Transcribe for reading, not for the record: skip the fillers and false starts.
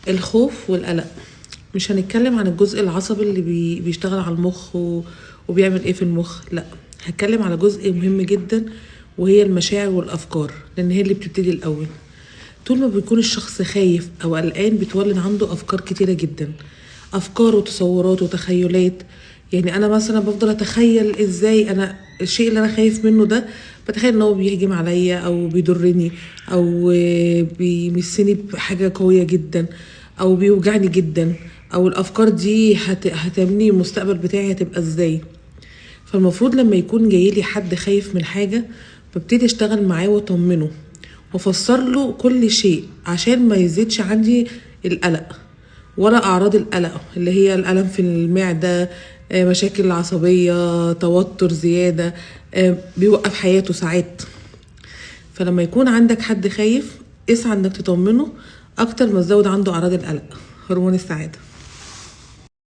الخوف والقلق. مش هنتكلم عن الجزء العصبي اللي بيشتغل على المخ وبيعمل ايه في المخ، لا، هتكلم على جزء مهم جدا وهي المشاعر والافكار، لان هي اللي بتبتدي الاول. طول ما بيكون الشخص خايف او قلقان بتولد عنده افكار كتيرة جدا، افكار وتصورات وتخيلات. يعني انا مثلا بفضل اتخيل ازاي انا الشيء اللي انا خايف منه ده، بتخيل ان هو بيهجم عليا او بيضرني او بيمسني بحاجة قوية جدا او بيوجعني جدا، او الافكار دي هتبني المستقبل بتاعي هتبقى ازاي. فالمفروض لما يكون جايلي حد خايف من حاجة ببتدي اشتغل معاه واطمنه وافسر له كل شيء عشان ما يزيدش عندي القلق ولا اعراض القلق اللي هي الالم في المعدة، مشاكل عصبية، توتر زيادة، بيوقف حياته ساعات. فلما يكون عندك حد خايف اسعى انك تطمنه اكتر ما تزود عنده اعراض القلق. هرمون السعادة.